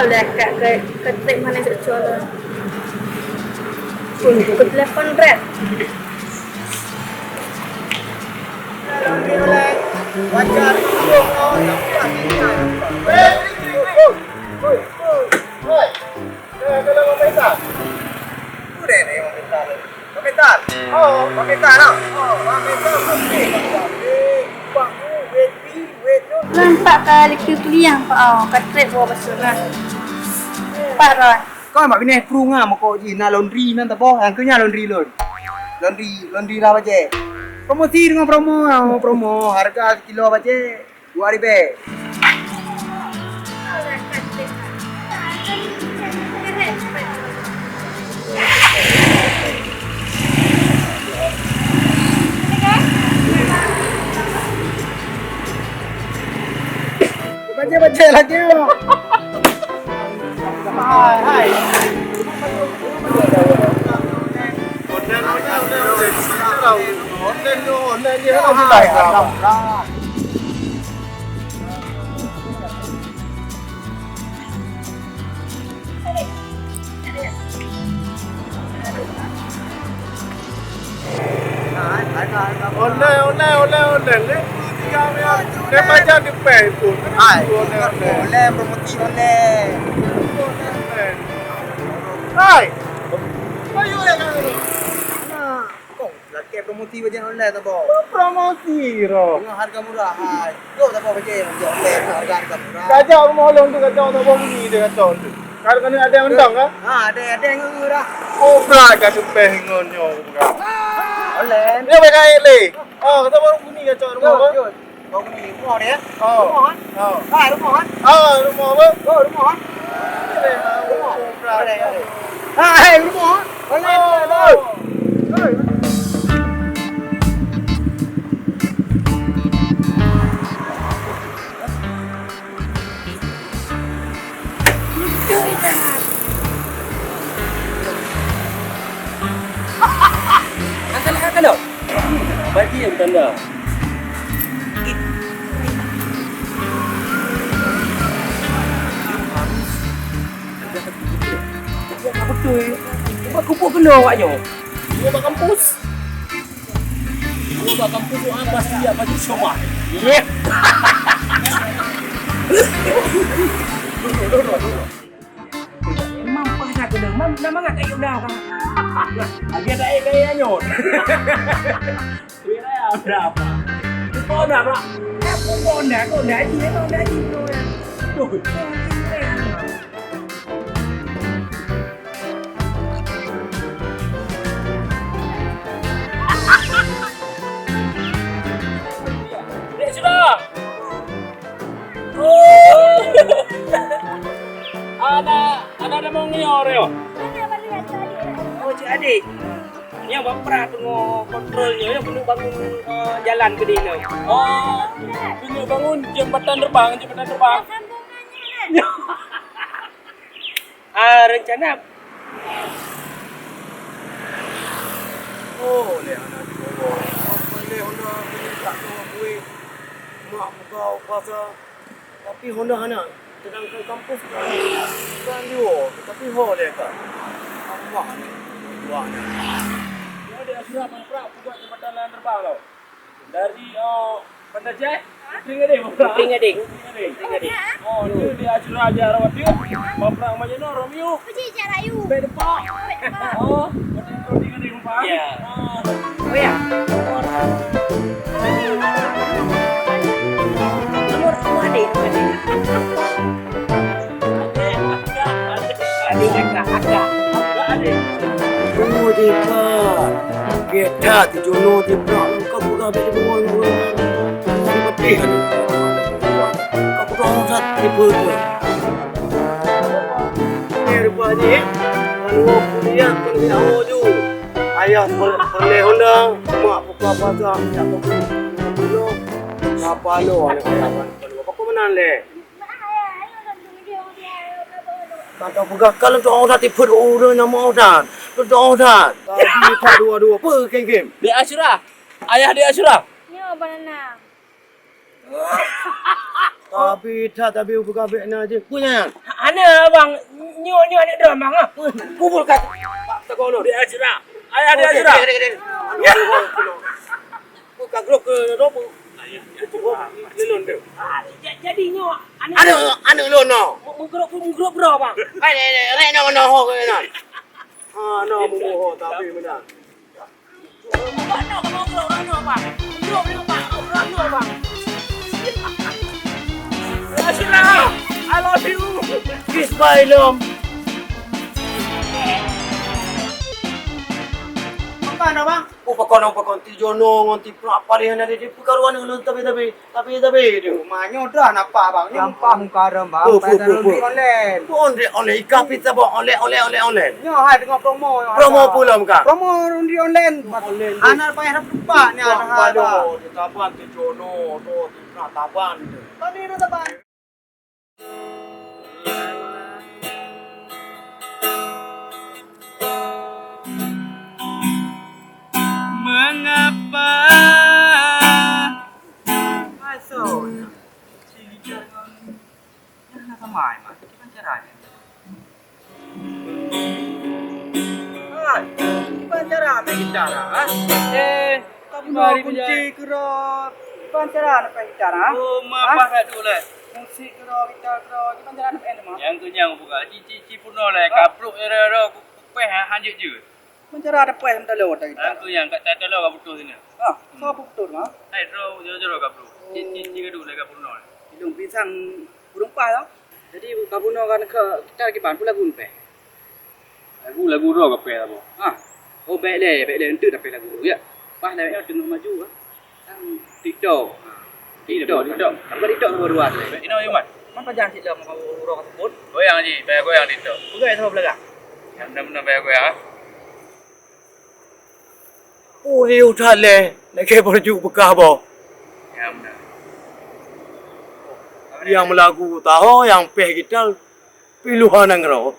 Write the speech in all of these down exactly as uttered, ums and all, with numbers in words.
Oleh kak ke, ke trip mana cok colo. Pun ke telepon red. Wajar. Pamitan. Oh, pamitan, ah. Oh, pamitan. Nampak ka laki kuliah, Pak. Oh, ka trip bawa basuh lah. Pak Ron. Kau mak bineh pru ngam kok ji na laundry nan taboh, yang keunya laundry lôn. Laundry, laundry lah bajé. Promosi dengan promo, ah, promo harga sekilo bajé. Dua ribèe. Baca-baca lagi, oh. Hai, hai. Online, online, online. Online, online, online. Hai, hai. Online, online, online, online. Ni, ni macam di pay pun. Hai, online, online. Online, promosi online. Hai. Ayo, online. Kong, lakèe promosi bajèe online tu, Bang. Promosi, bro. Dengan harga murah, hai. Yo, tak apa bajèe, bajèe online, harga, harga murah. Kajak rumah long tu, kacau tak apa bunyi dia kacau tu. Kalau kena ada yang mentang, kan? Ha, ada, ada yang murah. Oh, berat kat tu peh ngon nyo, berat. Online. Dia pakai le. Oh, kata baru bunyi kacau rumah, yo, bang. Yo. Bang ni, rumah ni, ya? Oh. Rumah, kan? Oh. Ah, rumah, kan? Ah, rumah apa? Oh, rumah, kan? Rumah. Ada, ada. Ah, hai, rumah, kan? Boleh, boleh, boleh. Asal akan dong. Bagi yang tanda. Betul. Buat kupu kena awak nyo. Buat kampus. Gua bak kampung tu, ah, pasti dia baju somah. Yep. Mam pah dah kena, mam, nama ngak tak yuk dah, bang. Lagi ada air gaya nyot. Kira ya, berapa? Kau dah, bang. Eh, kau dah, kau dah, dia kau dah, dia kau dah. Tuh. Dek sudah. Oh. Anak, anak ada mau ngior ya? Oh, cik adik. Nyoe bak pra teungoh kontrol nyoe, nyoe keuneuk bangun, eh, jalan keudeh nyoe. Oh, keuneuk bangun jembatan terbang, jembatan terbang. Ah, rencana. Oh, lé hana dibawa. Apa lé hana minta tolong kueh. Mak buka puasa. Tapi Honda hana, sedangkan kampus kan dua, tapi ho lé ka. Apa ni? Wah. Dia ada surat mangkrak buat jembatan layang terbang tau. Dari, oh, Banda Aceh, Putri Gading, Putri Gading. Putri Gading. Oh, dia, dia ada surat dia rawat dia. Mangkrak macam mana, Romeo? Puji Cak Rayu. Baik depan. Baik depan. Oh, Putri Gading. Ya. Oh ya. Nomor dua deh, dua deh. Adik, kakak, kakak. Oh, Dika. Gét that, tujoh nyoe jiprak. Kau peugah bèk jipeungon ureueng. Pedih aneuk. Kau peugah that, tipe tu. Eh, rupa jih, eh. Kan woe kuliah, kan laju. Ayah per-, peureulèe Honda, mak buka pasar, minta kopi. Dulu, apa lo, aneuk ayah kan? Apa kau meunan lé? Mantap peugah ka lôn tu'oh that, tipeue ureueng nyang meu'oh that. Lôn tu'oh that. Tapi that dua-dua, peue kém-kém? Dek Asyura. Ayah Dek Asyura. Nyoe banana. Tapi that, tapi buka bek na je. Punya. Hana, abang. Nyoe, nyoe aneuk droe, bang, ah. Kumpul kat. Pak Tegono. Di Azra. Ayah di Azra. Buka grup ke, grup. Lelon tu. Ah, ja-, jadi nyoe aneuk, aneuk lôn no. Meugrop, meugrop bro, bang. Hai, rek no, no ho ke nan. Ha, no, mu ho tapi meunan. Rashida, I love you. Kiss my love. Apa nama? Oh, pakon, pakon, ti jono ngon ti prak paling ada di peukaruan ulun tapi, tapi. Tapi, tapi tu. Manyo dah napa bang? Nyo sampah muka haram bang. Oh, oh, oh, oh. Online. Pun di online, ikah pizza bang, online, online, online. Nyo hai tengok promo. Promo pula muka. Promo di online. Online. Anak payah dapat tempat ni. Wah, anak hai, bang. Taban tu jono, tu, tu, taban tu. Tadi tu taban. Mengapa? Hai, so, si Richard ngon nyang na sama ai, Mak. Kiban cara nyan? Hai, kiban cara main gitar, ha? Eh, ka bunoe kunci keudroe. Kiban cara na main gitar, ha? Oh, ma, ha? Bah ka duek lé. Musik keudroe, gitar keudroe, kiban cara na main, Mak? Nyang keu nyang buka, ci, ci, ci bunoe lé, ha? Kaprok era-era ku, ku peh, ha, hanjeuet jeuet. Meuncara teupeh meutaloe watèe kita. Aku nyang kat taloe ka putôh sinan. Ah, hmm. Soe putôh, ha? Hai, droe jero-jero ka putôh. Oh. Ci, ci, ci gaduh lé ka putôh. Ilong pisang peurumpah, ya. Jadi, ka putôh kan ke kita lagi ban pula gun peh. Lagu, lagu droe ka peh apa? Ah. Oh, bèk lé, bèk lé, enteuk dah peh lagu, ya. Pas lé, ya, teungoh maju, ha. Kan TikTok. TikTok, TikTok. Apa TikTok baru ada? Ino, Iwan. Man pajan cit dah mau urang tersebut? Goyang ji, payah goyang TikTok. Pegai sama belakang. Yang benar-benar payah goyang, ah. Uri udah leh, nak ke baju bekah boh. Yang benar. Yang melagu tahu, yang peh kita. Piluhan nanggroe.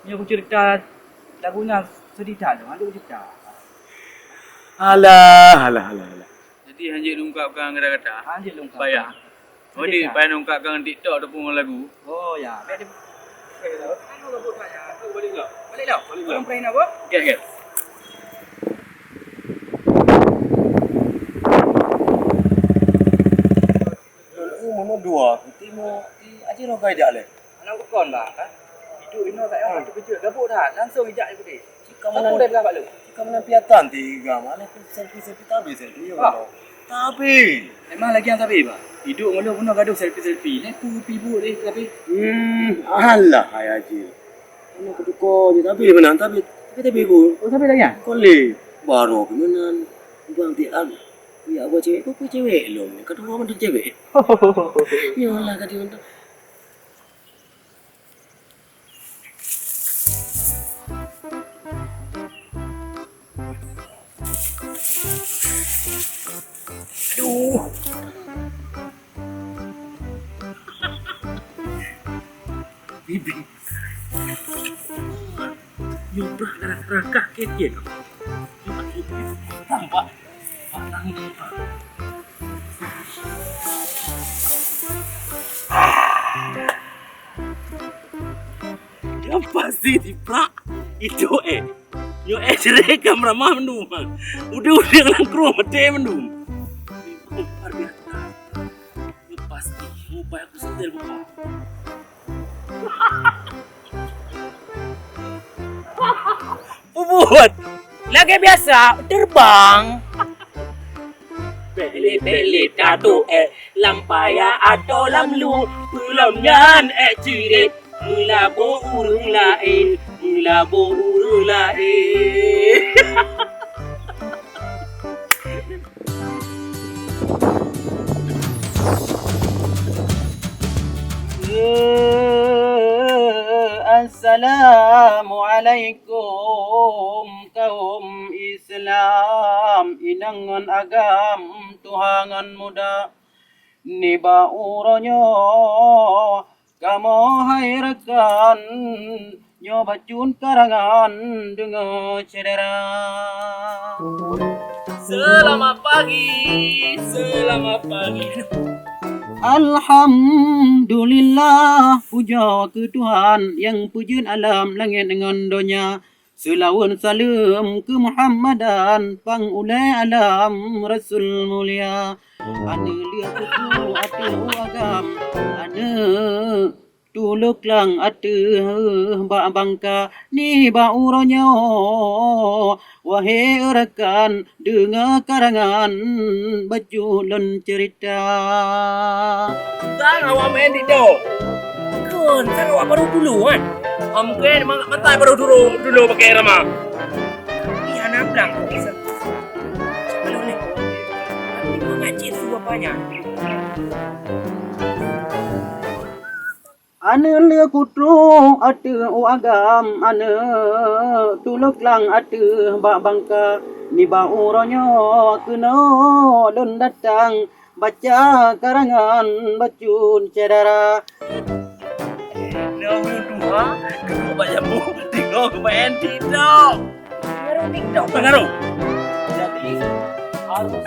Nyoe kucerita lagu nyan sedih that, Cong. Aduh, cerita. Alah, alah, alah, alah. Jadi, hanjeuet lungkapkan kata-kata. Hanjeuet lungkapkan. Payah. Sedih that. Jadi, payah lungkapkan TikTok ataupun lagu. Oh, ya. Balik lah. Balik lah. Balik lah. Okey, okey. Lalu, mama dua, putih mau, eh, aja lo kau jak leh. Anak bukan, Bang, kan? Hidup inoe tak payah terkejut, gabuk dah, langsung ijak je putih. Jika mana, aku dah bilang bak lu. Jika mana piatan tiga, mana tu selfie, selfie tabi, selfie, ya, ah. Bang. Tabi. Memang lagi yang tabi, Bang. Hidup ngon lu pun gaduh selfie, selfie. Ni tu pibuk deh, tabi. Hmm, alah, hai Haji. Mana aku tukar je, tabi mana, tabi. Tapi, tabi aku. Oh, tabi lagi, ya? Kau leh, baru aku mana. Bang, tiap, ya, aku cewek, aku cewek lu. Kau tunggu mana cewek? Yolah, kata dia. Aduh. Bibi. Nyobrah darah serakah kecil. Nampak. Yang pasti di prak itu, eh. Nyo, eh, cerai kam ramah mendung. Udah, udah nangkrong mati mendung. Luar biasa. Nyo pasti, oh, banyak aku setel buka. Bubuat. Lagèe biasa, terbang. Bèk lé, bèk lé taduek, eh, lam paya atau lam lu, peulom nyan, eh, cirit, meulabô ureueng laén, meulabô ureueng laén. Assalamualaikum. Kaum Islam inong ngon agam tuha ngon muda, nibak uroe nyoe kamoe hai rakan nyoe bacut karangan deungoe syedara. Selamat pagi, selamat pagi. Alhamdulillah, pujoe keu Tuhan nyang peujeuet alam langét ngon donya. Seulaweuet saleuem keu Muhammadan, pang ulée alam Rasul mulia. Aneuk lheueh putroe ateueh u agam, aneuk tulok lang ateueh bak bangka. Nibak uroe nyoe, wahé rakan, deungoe karangan bacut lôn ceurita. Sang awak maén di do. Kon, sang awak barô dulo, kan? Am, keu ma-, mata barô dulo, dulo pakai rama. Ih, hana blang. Siapa lo ni? Tapi mengacit su bapaknya. Aneuk lheueh putroe ateueh u agam, aneuk tulok lang ateueh bak bangka. Nibak uroe nyoe keunoe lôn datang, baca karangan bacut syedara. Nyoe ulôn tuha, keuneuk bak jambu, tinggai keumaén TikTok. Pengaruh TikTok. Pengaruh. Jadi, harus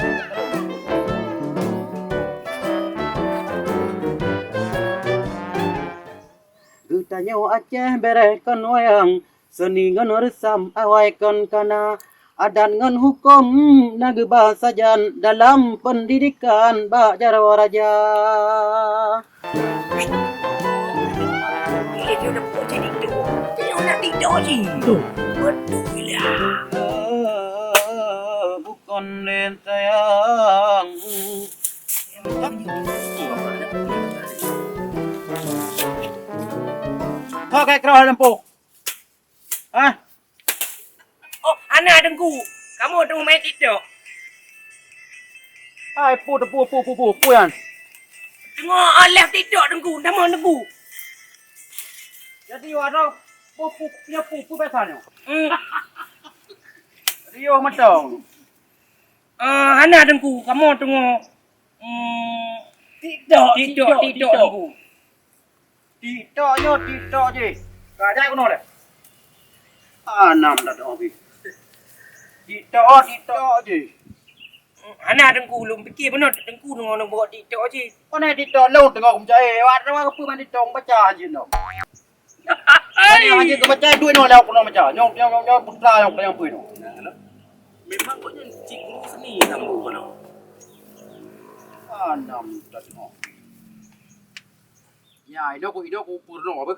Geutanyoe Aceh bereh kon wayang, seuni ngon reusam awai kon kana, adat ngon huköm na geuba sajan dalam peundidikan bak jaroe raja. Eh, dia udah pojok TikTok. Dia udah TikTok je. Betul lah. Bukon lé sayang. Ho kai keurah lampu. Hah? Oh, hana Teungku. Kamoe teungoh main TikTok. Hai, pu, pu, pu, pu, pu, pu yan. Teungoh, ah, live TikTok Teungku. Nama Teungku? Jadi, waduh, pu, pu, pu, pu, pu, biasa nyo. Hmm. Riuh mantong. Ah, hana Teungku. Kamoe teungoh, hmm, TikTok, TikTok, TikTok, TikTok, TikTok. Teungku. TikTok nyoe TikTok jih. Ka jai keunoe lé. Anam dah dah habis. TikTok, TikTok jih. Hana Teungku, lôn pike beuneu Teungku deungon neubuet TikTok jih. Pane TikTok lôn teungoh kumeucai. Wak teungoh keupeue main TikTok baca jih nyoe. Hai. Hana jih kumeucai duit nyoe lewat keunoe baca. Nyoe, nyoe, nyoe, nyoe putra nyoe, nyoe pui nyoe. Memang kok nyan cik guru seni sambung keunoe. Anam dah tengok. Nya, ido ku, ido ku purno apa?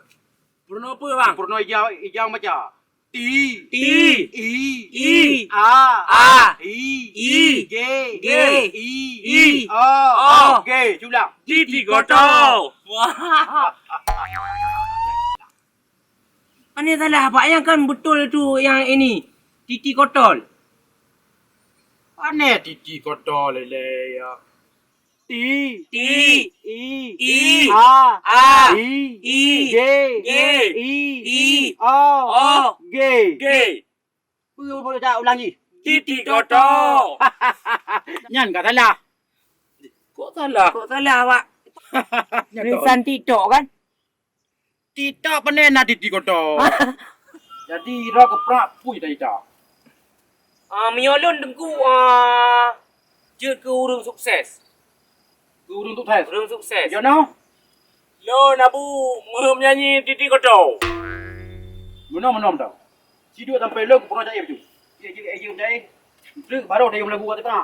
Purno apa, bang? Purno ijau, ijau macam. T. T. I. I. I. A. A. I. I. G. G. I. I. I. O. O. G. Culang. Titi kotor. Wah. Pane salah, Pak. Yang kan betul tu yang ini. Titi kotor. Pane titi kotor lele ya. T. T. I. I. I. A. A. I. I. G. G. I. I. O. O. G. G. Peue, peue, jak ulang jih. Titi kotor. Nyan ka salah. Kok salah? Kok salah, Wak? Nyan tulisan TikTok kan? TikTok pane na titi kotor. Jadi, ira keuprak pui dah ita. Ah, meunyoe lôn Teungku, ah, jeuet keu ureueng sukses. Keu ureueng sukses? Ureueng sukses. Yo noh? Lôn Abu meuheuep nyanyi titi kotor. Meunoe, meunoe, meunoe. Siduek sampai lôn keu peunoh jai bacut. Jeuet, jeuet, jeuet, jai. Jeuet, baru dayuem lagu ka teuka.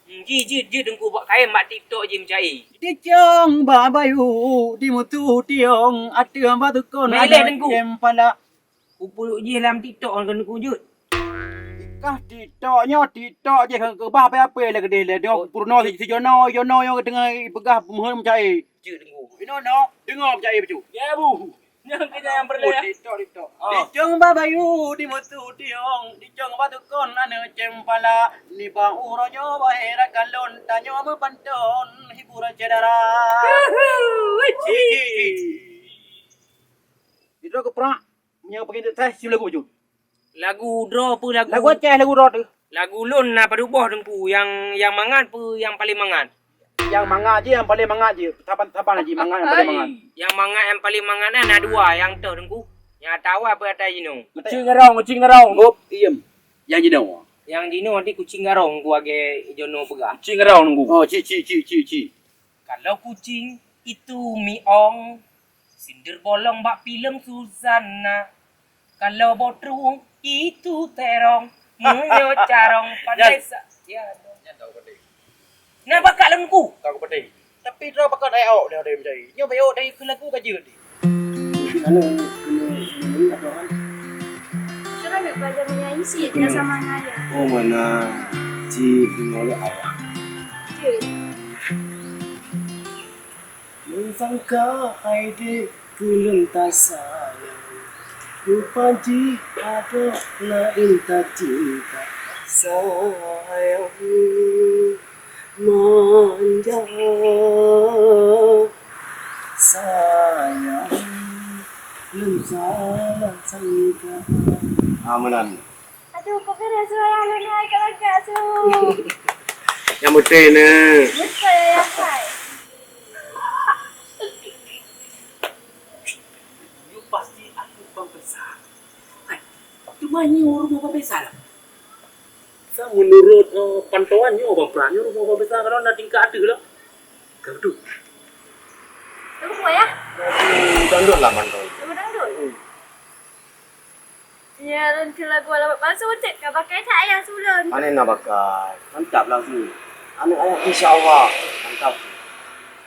Hmm, jeuet, jeuet, jeuet Teungku bak kayém bak TikTok jih meucai. Dicong bak bayu, dimutu tiong, ateueh bak tukon. Meuilée Teungku. Jem pala. Kupeuruek jih lam TikTok ngon Teungku jeuet. Kah TikTok nyoe, TikTok jih keubah ape-ape lé keudeh lé. Deungoe peurunoe si, si Jono, Jono nyang teungoh ipeugah meuheuet meucai. Jeuet Teungku. Inoe noh, deungoe meucai bacut. Ya, Bu. Nyang keu nyang peureulèe. Oh, TikTok, TikTok. Ah. Dicong bak bayu, dimutu tiong, dicong bak tukon aneuk cempala. Nibak uroe nyoe wahé rakan lôn, tanyoe meupanton hiburan syedara. Uhui. Ci, ci, ci. Itu keuprak, meunyoe pengen teuh, sim lagu bacut. Lagu droe peue lagu? Lagu Aceh, lagu droe teuh. Lagu lôn na padub boh Teungku, nyang, nyang mangat peue nyang paleng mangat? Nyang mangat jih, nyang paleng mangat jih. Saban-saban jih mangat nyang paleng mangat. Nyang mangat, nyang paleng mangat na, na dua, nyang toh Teungku. Nyang atawa peue ata jinoe? Kucing ngarong, kucing ngarong. Ngop, iem. Nyang jinoe. Nyang jinoe nanti kucing ngarong ku lagèe Jono peugah. Kucing ngarong Teungku. Oh, ci, ci, ci, ci, ci. Kalau kucing itu miong, sindir bolong bak filem Suzanna. Kalau botrueng itu terong, meunyoe carong pandai sa-, ya. Nyan tahu pedih. Nah, bakat lengku. Tahu pedih. Tapi droe pakon ayah awak boleh ada mencari. Nyoe bayar dari ke lagu ka jeuet. Anu, anu, anu, apa kan? Sudah nak belajar menyanyi sih, dah sama ayah. Oh, mana? Ci, tinggal ayah. Cik. Meusangka hai dek keu lôn tasayang, rupa jih adoh laén tacinta. Sayang manja, sayang lôn salah sangka. Ah, meunan. Aduh, kok keureun suara lôn hai ka lagak su. Nyang beutôi na. Beutôi ya, hai. Nyoe pasti aneuk Bang Faisal. Hai, teuma nyoe rumoh Bang Faisal. Sa meunurot, eh, pantauan nyoe Bang Pran, nyoe rumoh Bang Faisal kalau na tingkat ateueh lah. Ka beutôi. Lagu apa ya? Lagu dangdut lah pantauan. Lagu dangdut? Hmm. Ya, lôn keu lagu alamat palsu cit ka pakai that ayah sulon. Aneh na bakat. Mantap lagu. Aneuk ayah insya Allah. Mantap.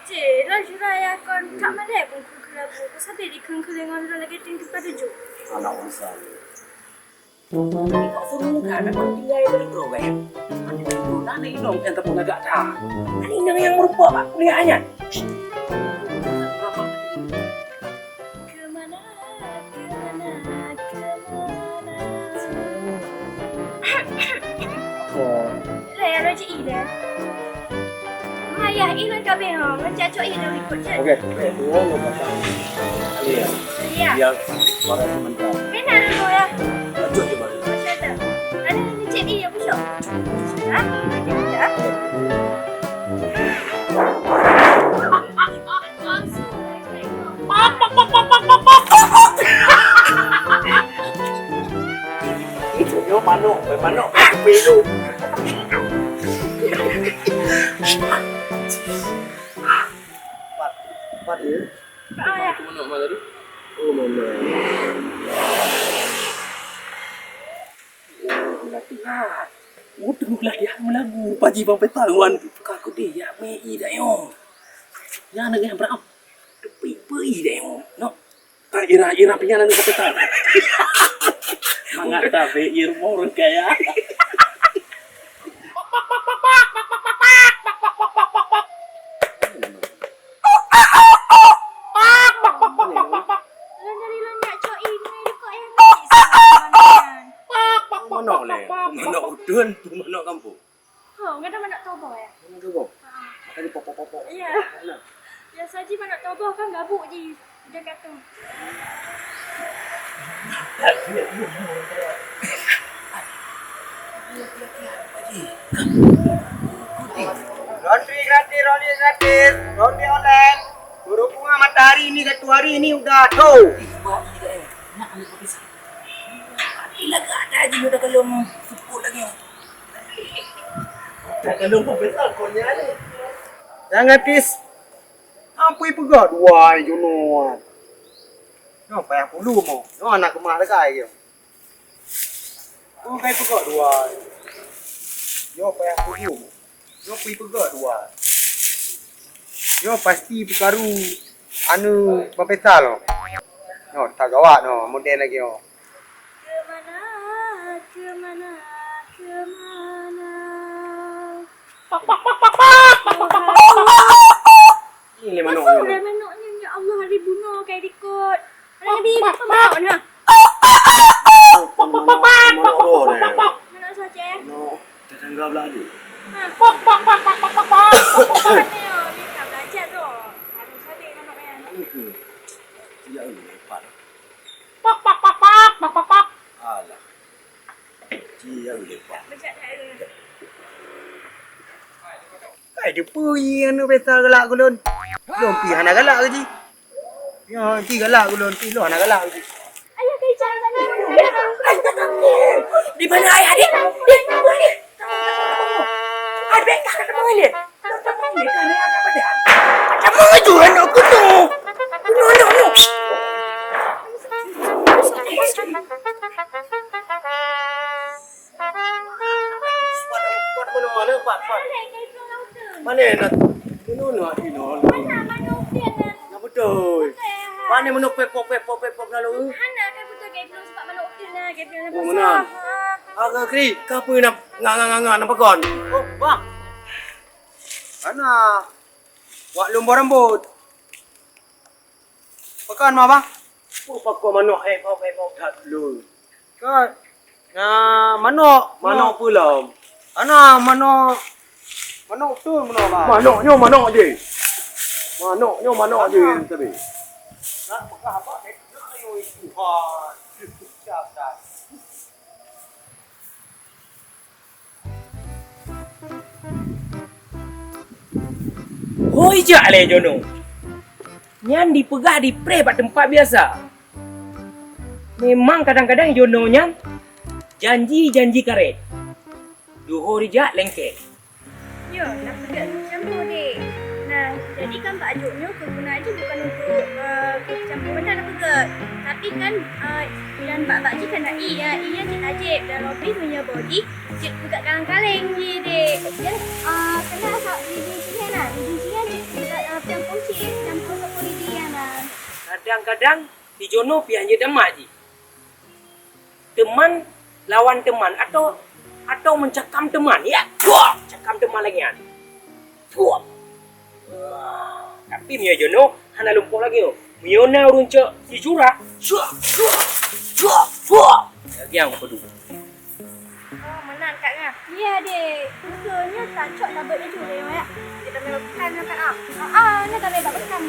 Cik, lôn syura ayah kon kak malèe pun keu lagu. Kau sabe di kheun keu lengon lôn lagi ting tempat tujuh. Anak urusan. Kok suruh kan memang tinggal beli bro gaya. Aneuk inong yang tepung agak dah. Aneuk inong yang merupa bak kuliahnya. Kemana, kemana, kemana? Lah, ya, Raja Ida. Ayah, Ida ka beh, ha. Macam cok Ida ikut je. Okey. Okey, dua, dua, empat. Iya. Iya. Yang suara sementara. Kena dulu, ya. Cocok je, Bang. Masya Allah. Ada ni cek Ida, pucuk. Ha? Ya. Itu nyoe manok, manok, pilu. Pat, pat ya. Itu manok mana tadi? Oh, mana? Oh, latihan. Oh, tengok latihan melagu. Paji Bang Petal wan. Bukan aku dia, ya, mei dah yo. Ya, nak yang berapa? Tepi pei deh. No. Tak ira-ira pingan anu sampai tak. Mangat tak be ir mau orang kaya. Lôn dari lôn nak cok ini, kok yang ni sama dengan. Manok le. Manok udun, manok kampung. Oh, nggak ada manok toboh ya? Manok toboh? Ah. Makanya popok-popok. Iya. Nah. Biasa ji manok toboh kan gabuk ji. Dia kata. Laundry gratis, rolling gratis, rolling online. Berhubungan matahari ini satu hari ini udah tuh. Ih, buat ini dah, eh. Nak ambil kopi satu. Tapi lagi ada ji udah kalau sepuluh lagi. Jangan tis. Ampui peugah dua ai junoe. Nyoe payah puluh mo. Nyoe anak keumah leukai ke. Ampui peugah dua ai. Nyoe payah puluh mo. Nyoe pui peugah dua ai. Nyoe pasti peukaru anu bapesa lo. Nyoe tagawak nyoe model lagi nyoe. Kemana, kemana, kemana? Ini lé manok. Masuk lé manok ni, ya Allah, hari bunoe kai likot. Ada di manok nah. Manok, manok, manok. Manok saja. Manok tetangga belah tu. Ha. Ni, oh, ni tak belajar tu. Harus ada manok yang. Itu. Tidak ada lepas. Pak, pak, pak, pak, pak, pak, pak. Alah. Cia uleh pak. Kai deupeu ié anu pesta galak ulôn. Lôn pi hana galak lagi. Ya, pi galak ulôn, pi lôn hana galak lagi. Ayah kai cari sana. Di mana ayah dia? Di mana? Ayah tak ketemu dia. Tak ketemu dia, kami agak pedang. Ada empat, empat. Mana nak? Ini nak, ini nak. Mana, mana upian nak? Nak betul. Mana menuk pepok, pepok, pepok lalu? Hana kan betul kayak belum sebab mana upian nak, kayak belum. Oh, mana? Agak kri, kapan nak nganga-nganga nak pegon? Oh, bang. Hana. Wak lom boh rambut. Pakon ma, Bang? Oh, pakon manok, eh, oh, eh, oh, that lom. Ka, na manok. Manok peue lom? Ana manok. Manok tu manok, Bang. Manok nyoe manok je. Manok nyoe manok je, tapi. Nak peugah apa? Eh, ayo, Tuhan. Siap, Bang. Hôi jak lé Jono. Nyan dipeugah dipreh bak teumpat biasa. Memang kadang-kadang Jono nyan janji-janji karet. Duhôi jak lengket. Yo, nak peugah campur deh. Nah, jadi kan bak jok nyoe keuguna jih bukan untuk, eh, campur benda nak peugah. Tapi kan, eh, dan bak-bak jih kan nak i, ya, i nyan cit tajép dan lebih meunyoe bodi cit peugah kalang-kaleng jih deh. Dan, eh, kena asal biji jih na, biji jih nyan cit peugah, eh, campur cit, campur ke kulit jih na. Kadang-kadang di Jono pian je damah jih. Teman lawan teman atau, atau mencakam teman. Ya, puak, cakam teman lagi kan. Puak. Tapi meunyoe Jono hana lumpoh lagi. Meunyoe na ureueng cok si Jura, cuak, cuak, cuak, cuak. Lagi yang kedua. Oh, meunan Kak ngah. Iya, dek. Usulnya tak cok labet itu deh, ya. Kita main bekam ya, Kak. Ah, ah, ni kami bak bekam.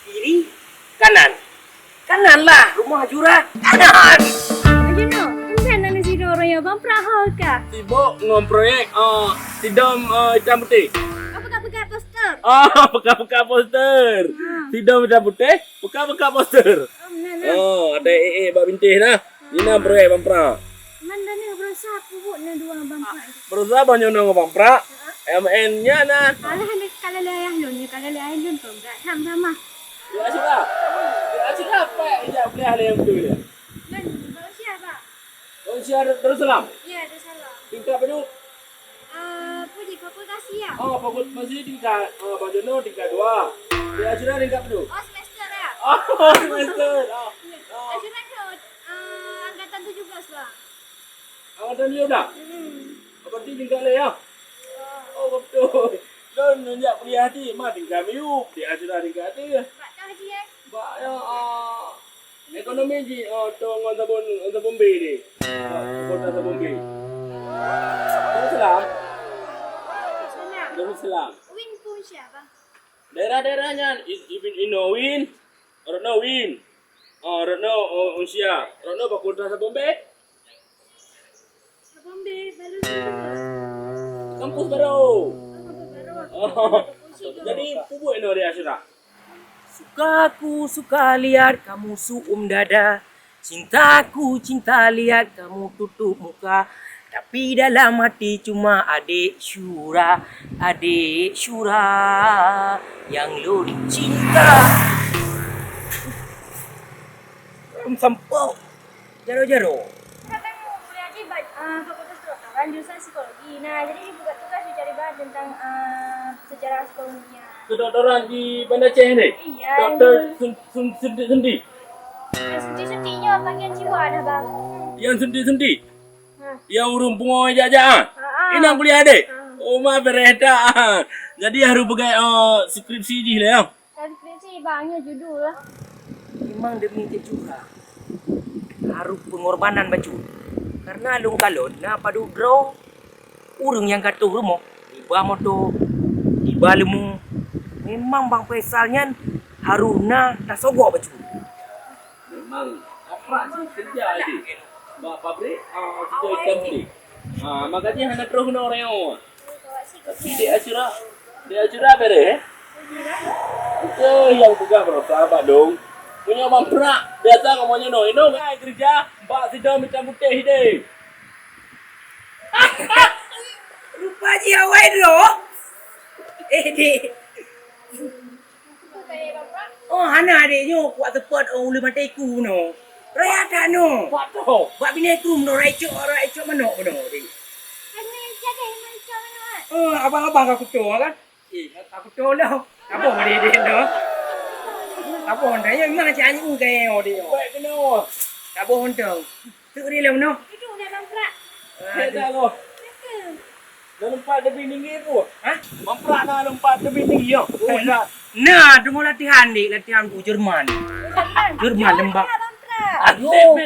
Kiri, kanan. Kanan lah, rumah Jura. Kanan! Ayo no, entah nang sidroe ya, Bang Praha kah? Sibuk ngon proyek, ah, sidom, ah, hitam putih. Apa kak pegang poster? Ah, pegang-pegang poster. Ah. Sidom hitam putih, pegang-pegang poster. Oh, nah, nah. Oh, ada eh, eh, bak bintih nah. Nina breh Bang Prak. Man dah ni berusaha pupuk ni dua Bang Prak. Berusaha Bang Nyono ngon Bang Prak. M N nya na. Alah ni kalau le ayah lun ni, kalau le ayah lun tu berat ham sama. Ya sudah. Ya sudah apa yang dia boleh ahli yang betul ya? Lun, baru siap, Bang? Baru siap Darussalam? Ya, Darussalam. Tingkat berapa? Ah, puji fakultas ya. Oh, fakultas masih tingkat, ah, Bang Jono tingkat dua. Dia sudah tingkat berapa? Oh, semester ya. Oh, semester. Oh. Ya. Oh. Saya sudah ke, ah, angkatan tujuh belas, Bang. Angkatan tujuh belas? Hmm. Berarti tingkat le ya? Oh, betul. Dan sejak kuliah di, mah tingkat miu, dia sudah tingkat tu. Bak kah haji eh? Bak ya, ah, Ekonomi jih, oh, tu ngon sabon, ngon sabon B ni. Oh, sabon, sabon B. Darussalam. Darussalam. Win pun siapa? Daerah-daerah nyan, i-, Ibn Ino Win, Retno Win. Oh, Retno, oh, Unsia. Retno fakultas sabon B. Kampus baru. Oh, jadi, peue buet inoe di Asyura? Suka ku suka lihat kamu suum dada. Cintaku cinta lihat kamu tutup muka. Tapi dalam hati cuma adik Syura, adik Syura yang lun cinta. Lam sampok. Jaro-jaro. Kan kuliah di ba-, ah, Fakultas Kedokteran, jurusan Psikologi. Nah, jadi dibuka tugas mencari bahan tentang, ah, sejarah psikologi. Kedokteran di Banda Aceh ni? Iya. Doktor Sun-, Sun-, Sundi, Sundi? Yang Sundi-Sundi nyoe bagian jiwa dah, Bang. Yang Sundi-Sundi? Ha. Yang ureueng pungo jak-jak, ah? Ha, ah. Inong kuliah deh? Ha. Oh, ma bereh dah. Jadi harus peugah, oh, skripsi jih lah, ya? Deskripsi bang, nyoe judul lah. Memang demi teujuka harus pengorbanan bacut. Karena lôn kalon na padub droe ureueng nyang ka toh rumoh, iba moto, iba leumo. Memang Bang Faisal nyan harus na tasogok bacut. Memang kaprak jih keureuja jih. Bak pabrik, ah, sito itam putih. Ah, maka jih hana troh keunoe reung. Tapi Dek Asyura, Dek Asyura bereh, eh? Betul yang peugah beurasa bak dong. Meunyoe Bang Prak, biasa kamoe nyoe, inong ai keureuja bak sidom itam putih deh. Rupa jih awai droe. Eh, dek. Oh, hana adek nyoe kuat teupot, oh, ulih maté ku nyoe. Raya that nyoe. Bak tu. Bak binéh krueng nyoe, raya cok, raya cok manok bunoe, deh. Hana jaga iman cok manok, ah. Eh, abang-abang ka kuto kan? Eh, ka kuto lah. Abang deh, deh, noh. Abang dah, ya, memang cak anjing gaya deh. Baik kena. Abang tu. Tu dia lah, noh. Itu dah bangkrak. Eh, dah, loh. Kenapa? Dah lompat lebih tinggi tu. Hah? Bangkrak dah lompat lebih tinggi, ya. Oh, dah. Nah, tengok latihan, dek. Latihan tu Jerman. Jerman. Jerman, lembab. Bangkrak. Aduh.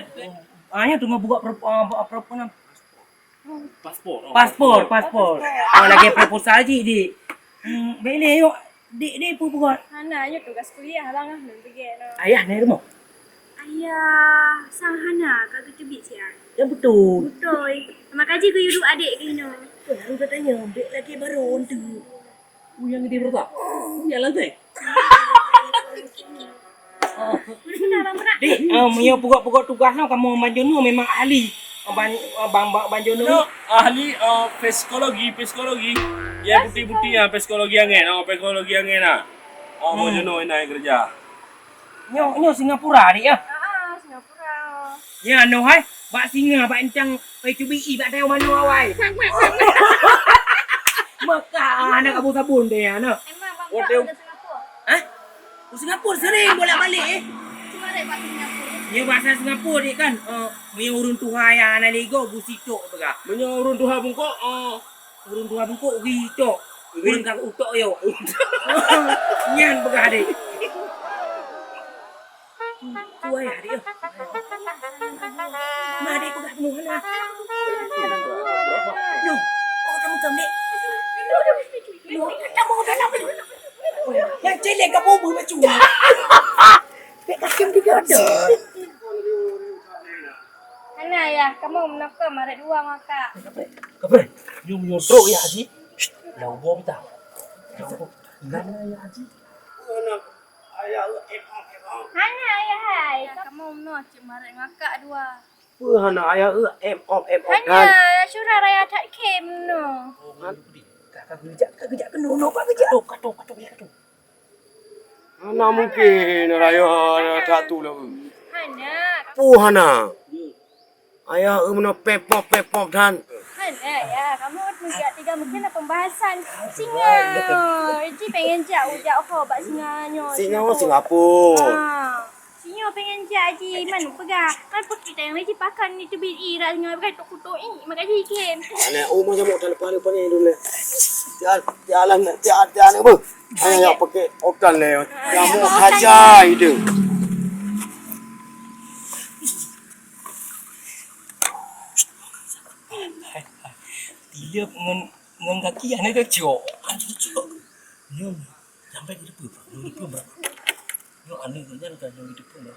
Ah, ya, tengok buka pro-, ah, apa, apa nama? Paspor. Oh, paspor, paspor. Paspor. Oh, lagi proposal cit, dek. Hmm, bèk lé, yuk. Dek, dek, peue buet? Hana, nyoe tugas kuliah, Bang, ah, lôn peugèt noh. Ayah na rumoh? Ayah sang hana, ka geuteubiet siat. Nyang beutôi. Beutôi. Makajih geuyue duek adek keunoe. Baru katanya, bèk lagi baru untuk. Oh, nyang di berita. Oh, nyang lantai. Dek, ah, meunyoe peugah-peugah tugas nyoe, kamoe banjonoe memang ahli. Ban-, ban-, ban-, banjonoe. Nyoe ahli, ah, psikologi, psikologi. Ya, psikologi. Putih-putih, ah, psikologi angén, ah, psikologi angén, ah. Ah, hmm. Banjonoe inan keureuja. Nyoe, nyoe Singapura, dek, ya? Ah, Singapura. Ya, noh hai, bak singa, bak encang, pai cubi i, bak tayong manoe awai. Mekah, ah, aneuk Abu Sabun deh, ya, nah. Emang Bang Prak udah Singapura? Hah? Ke Singapura sering bolak-balik, eh. Cuma ada bahasa Singapura. Ya, bahasa Singapura deh kan, eh, meunyoe ureueng tuha ya, aneuk lego, gusi tok peugah. Meunyoe ureueng tuha bungkok, eh, Ureueng tuha bungkok ri cok. Ri. Ureueng ka utok yo. Nyan peugah deh. Tu ayah deh. Ma deh peugah penuh na. Yo. Oh, kamu tam deh. Yo, kamu dalam. Yang celeng kamu beu bacu. Bek kaki tiga ada. Hana, Yah, kamoe meunoe keu marit dua ngon akak. Kapreh, kapreh. Nyoe meunyoe trok, Yah Haji. Lau boh mita. Lau boh. Hana, Yah Haji. Hana, Yah hai. Kamoe meunoe cit marit ngon akak dua. Peue hana, Ayah, eh, em, om, em, om, hana, dan. Syura raya that khem meunoe. Ka, ka geujak, ka geujak keunoe, noe, ka geujak. Kato, kato, kato, kato. Hana mungkin raya that tu lah. Hana. Peue hana? Ayah, eh, meunoe pepop, pepop dan. Hana, ya. Kamoe meujak tiga mungkin ada pembahasan. Singoh, Iji pengen jak, ujak ho bak singoh nyoe. Singoh Singapura. Ah. Singoh pengen jak, Ji. Man peugah. Man peuki tayang lagi pakan ni teubiet i rak singoh peugah tok kutok i. Maka ji khem. Anak, oh, macam mau tak lepas, lepas ni dulu. Tiap, tiap alam, tiap, tiap anak apa? Hanya yang pakai otan le. Kamu hajar itu. Tileup ngon, ngon kaki aneuk keucok. Aneuk keucok. Nyoe, sampai di depan, Pak. Nyoe di depan, Pak. Nyoe aneuk nyan ka nyoe di depan, Pak.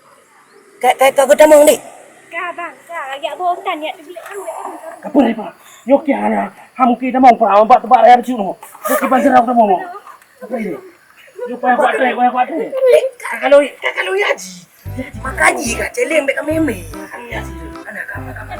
Ka, ka, ka geutamong, Dik? Ka, Bang. Ka, lagi abang kan, ya, tu bilik kan, ya, kan. Apa ni, Pak? Nyoe kia hana. Ha, mungkin tamong, Pak. Abang tebak raya baju tu. Nyoe kiban jerau tamong. Apa ini? Nyoe payah kuat trek, payah kuat trek. Ka kalau, ka kalau ya, Ji. Makajih ka celeng bèk ka mémé. Anak ka, ka, ka,